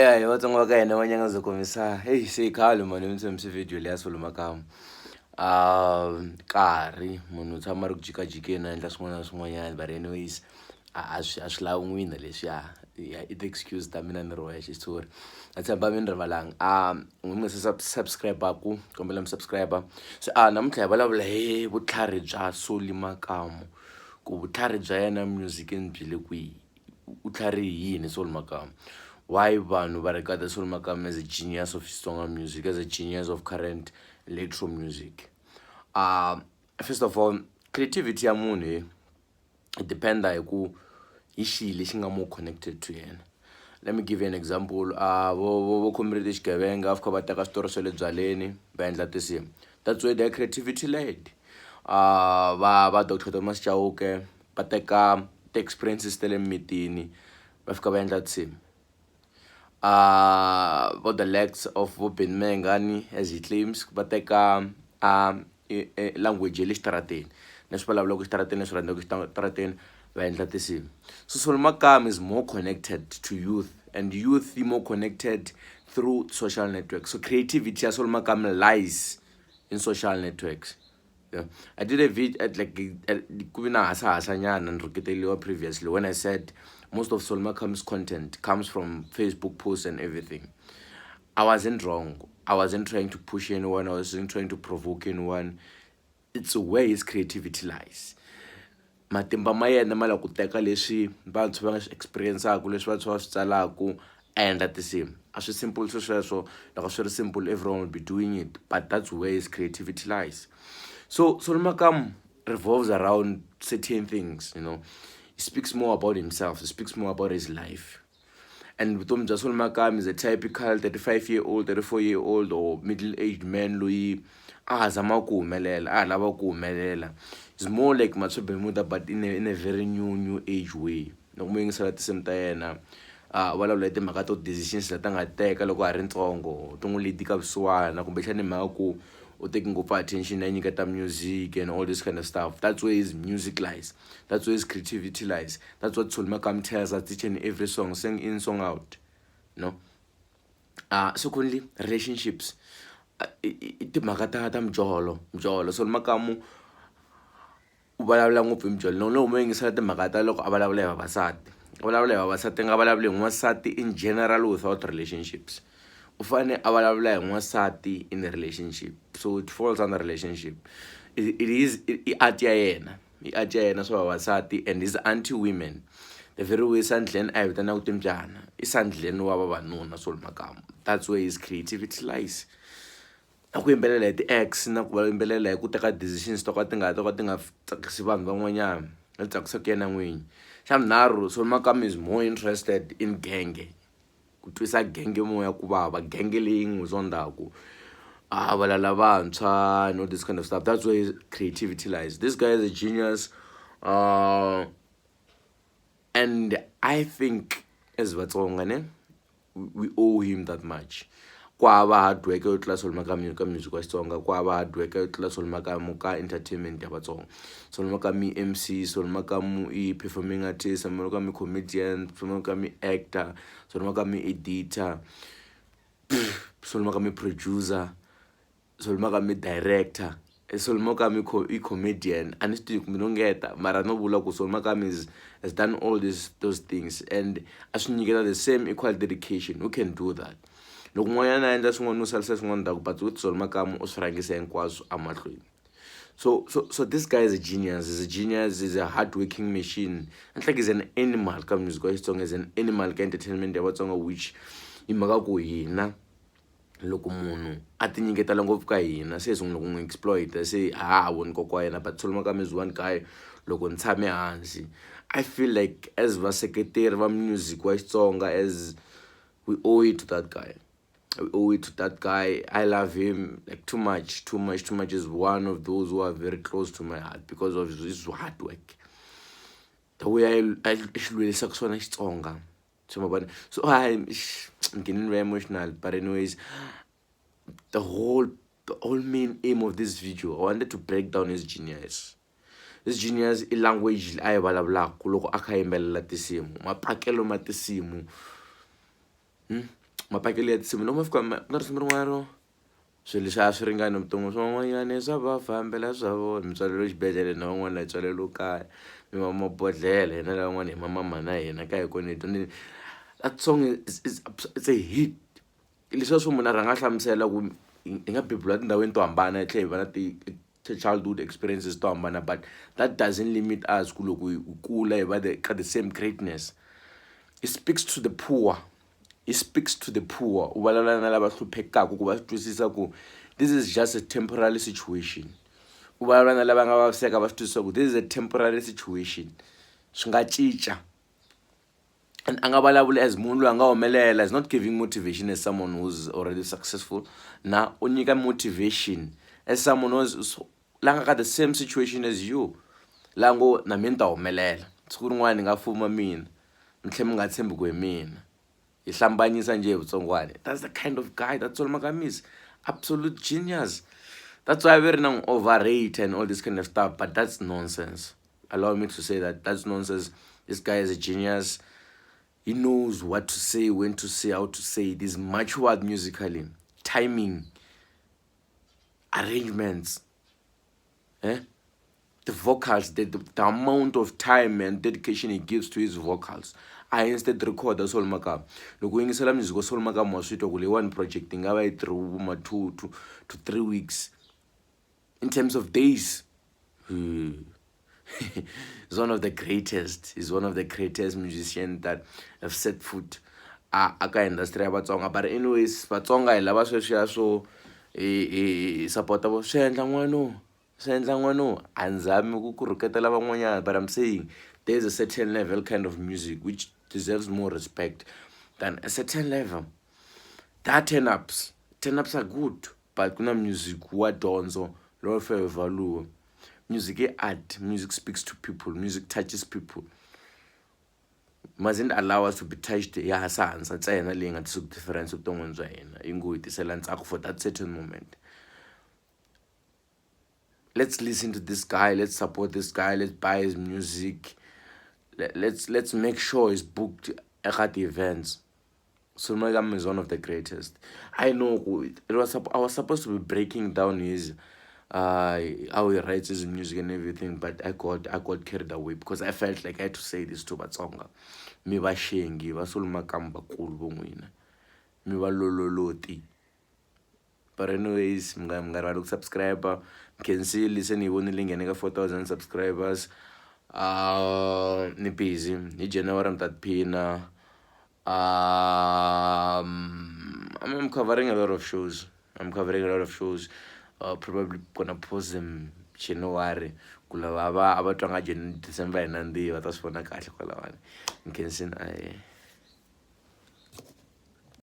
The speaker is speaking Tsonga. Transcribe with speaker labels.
Speaker 1: Ya hi Vatsonga va ka hina va nyanga byo komisa heyi se i khale mani mi tshembise video leya Solly Makamu nkarhi munhu u tshama a ri ku jikajikeni a endla swin'wana na swin'wanyana but anyways a swi lavi n'wina leswiya ya i ti-excuse ta mina ni ri wexe sorry na tshemba mi ni rivalanga n'wina mi nga se subscribe-aku kombela mi subscribe se a namuntlha hi vulavula hi vutlhari bya Solly Makamu ku vutlhari bya yena music-ini byi le kwihi u tlharihe hi yini Solly Makamu why vanhu va regard Solly Makamu as a genius of Xitsonga music as a genius of current electro music. First of all creativity ya munhu yi depend-a hi ku hi xihi lexi nga more connected to yena. Let me give you an example vo vo vo Comrade Xigevenga va fika va teka switori swa le byaleni va endla tinsimu that's where their creativity led. Va va Doctor Thomas Chauke va teka ti-experiences ta le mimitini va fika va endla tinsimu. Vo the likes of vo Benny Mayengani as he claims va teka language ya le xitarateni leswi vulavulaka exitarateni leswi rhandzaka exitarateni va endla tinsimu. So Solly Makamu is more connected to youth and youth yi more connected through social networks so creativity ya Solly Makamu lies in social networks. Yeah. I did a video at like ku vi na hasahasa nyana ni rhuketeliwa previously when I said most of Solly Makamu's content comes from Facebook posts and everything. I wasn't wrong. I wasn't trying to push anyone. I wasn't trying to provoke anyone. It's where his creativity lies. Matimba ma yena ma la ku teka leswi vantshwa va nga swi experience-aku leswi vantshwa va swi tsalaku a endla tinsimu a swi simple swi sweswo loko swi ri simple everyone will be doing it but that's where his creativity lies. So Solly Makamu revolves around certain things. He speaks more about himself, he speaks more about his life. And vutomi bya Solly Makamu is a typical 35 year old, 34 year old or middle aged man loyi a ha zamaka ku humelela, a ha lava ku humelela. It's more like Matsho Bermuda but in a very new age way. Loko mo yingisela tinsimu ta yena vulavula hi timhaka to decisions leti a nga teka loko a ha ri ntsongo ti n'wi lead ka vusiwana kumbexana hi mhaka ku u teki ngopfu attention ya nyiketa music and all this kind of stuff. That's where his music lies, that's where his creativity lies, that's what Solly Makamu tells us each and every song, sing in, song out, no. Secondly, relationships, i timhaka ta mijolo mijolo. Solly Makamu u vulavula ngopfu hi mijolo. Loko mo yingisela timhaka ta loko a vulavula hi vavasati, a vulavula hi vavasati, nga vulavuli hi n'wansati in general without relationships, u fane a vulavula hi n'wansati in a relationship, so it falls under relationship. It is i art ya yena, i art ya yena swa vavasati, and is anti women the very way Sandlen a hi vitanaka timbyana i Sandlen wa vavanuna Solly Makamu. That's where his creativity lies, na ku yimbelela hi ti-ex na ku yimbelela hi ku teka decisions to ka ti nga to ka ti nga tsakisi vanhu van'wanyana leti tsakisaka yena n'winyi. Xa vunharhu, Solly Makamu is more interested in genge, ku twisa genge moya ku vava, genge leyi n'wi zondaku a valala vantshwa and all this kind of stuff. That's where his creativity lies. This guy is a genius, and I think as Vatsonga ne we owe him that much. Ku hava hard work yo tlula Solly Makamu ka music wa Xitsonga, ku hava hard work yo tlula Solly Makamu ka entertainment ya Vatsonga. Solly Makamu i MC, Solly Makamu i performing artist, Solly Makamu i comedian, Solly Makamu i actor, Solly Makamu i editor, Solly Makamu i producer, Solly Makamu i director, Solly Makamu i comedian. A ni swi tivi kumbe no ngeta mara no vula ku Solly Makamu is has done all these those things and a swi nyiketa the same equal dedication. Who can do that? Loko n'wanyana a endla swin'wana u salisa swin'wana ndzhaku, but with Solly Makamu u swi rhangisa hinkwaswo amahlweni. So this guy is a genius, is a genius, is a hard working machine. It's like he's an animal ka music wa Xitsonga, is an animal ka entertainment ya Vatsonga, which hi mhaka ku hina loko munhu a ti nyiketela ngopfu ka hina se hi sungula ku n'wi exploit, se a ha ha voni nkoka wa yena. But Solly Makamu is one guy loko ni tshame hansi I feel like as vaseketeri va music wa Xitsonga, as we owe it to that guy, we owe it to that guy. I love him like too much, too much, too much. Is one of those who are very close to my heart because of his hard work, the way a xi lwelisaka swona Xitsonga. So ma vona, so I'm getting very emotional, but anyways, the whole main aim of this video, I wanted to break down his genius. This genius i language a yi vulavulaka loko a kha a yimbelela tinsimu, mapakelo ma tinsimu. Mapakele ya tinsimu loko ma fika ma ku na risimu rin'wana ro swilo leswi a swi ringani vuton'wini swin'wanyana swa va fambela swa vona mi tswaleriwe xibedhlele na van'wana hi tswaleriwe kaya mi va mabodhlele hina lavan'wana hi ma mama na hina ka hi kona hi dyondzile that song is it's a hit leswiya swo munhu a rhanga a hlamusela ku hi nga beburiwa etindhawini to hambana hi tlhela hi va na ti-childhood experiences to hambana but that doesn't limit us ku loko hi kula hi va the ka the same greatness. He speaks to the poor he speaks to the poor u vulavula na lava hluphekaka ku va swi twisisa ku this is just a temporary situation u vulavula na lava nga vaviseka va swi twisisa ku this is a temporary situation swi nga cinca and a nga vulavuli as munhu loyi a nga humelela is not giving motivation as someone who's already successful na u nyika motivation as someone who's la nga ka the same situation as you la ngo na mina ni ta humelela siku rin'wana ni nga fuma mina mi tlhela mi nga tshembi ku hi mina hi hlambanyisa njhe hi vutsongwani that's the kind of guy that Solly Makamu is absolute genius that's why ve ri na n'wi overrate and all this kind of stuff but that's nonsense allow me to say that that's nonsense this guy is a genius he knows what to say when to say how to say it he's matured musically timing arrangements eh the vocals the amount of time and dedication he gives to his vocals a instead recorda Solly Makamu loko u yingisela music wa Solly Makamu wa swi twa ku leyiwani project yi nga va yi tirhe ma 2 to 3 weeks in terms of days. He's one of the greatest he's one of the greatest musicians that have set foot a ka industry ya Vatsonga. But anyways, Vatsonga hi lava sweswiya swo hi support-a vo swi endla n'wano swi endla n'wano a ni zami ku rhuketela van'wanyana, but I'm saying there's a certain level kind of music which deserves more respect than a certain level. That turn ups turn ups are good, but ku na music wa dyondzo lowu fa hi value music i art. Music speaks to people, music touches people, mustn't allow us to be touched ya hasahansa ntsena leyi nga tiseki difference evuton'wini bya hina yi ngo hi tisela ntsako for that certain moment. Let's listen to this guy, let's support this guy, let's buy his music, let's make sure he's booked eka ti-events. Solly Makamu is one of the greatest. I know it was I was supposed to be breaking down his how he writes his music and everything, but I got carried away because I felt like I had to say this to Vatsonga. Mi va xengi va Solly Makamu vakulu vo n'wina mi va lololoti. But anyways, mi nga rivali ku subscribe. Khensile se ni yi vonile yi nghene ka 4000 subscribers. Ni busy hi January mi ta tiphina. I'm covering a lot of shows. I'm covering a lot of shows. Probably gonna post them January. Ku lava va a va twanga December hi nandziha va ta swi vona kahle kwalawani. Nkhensini ahe.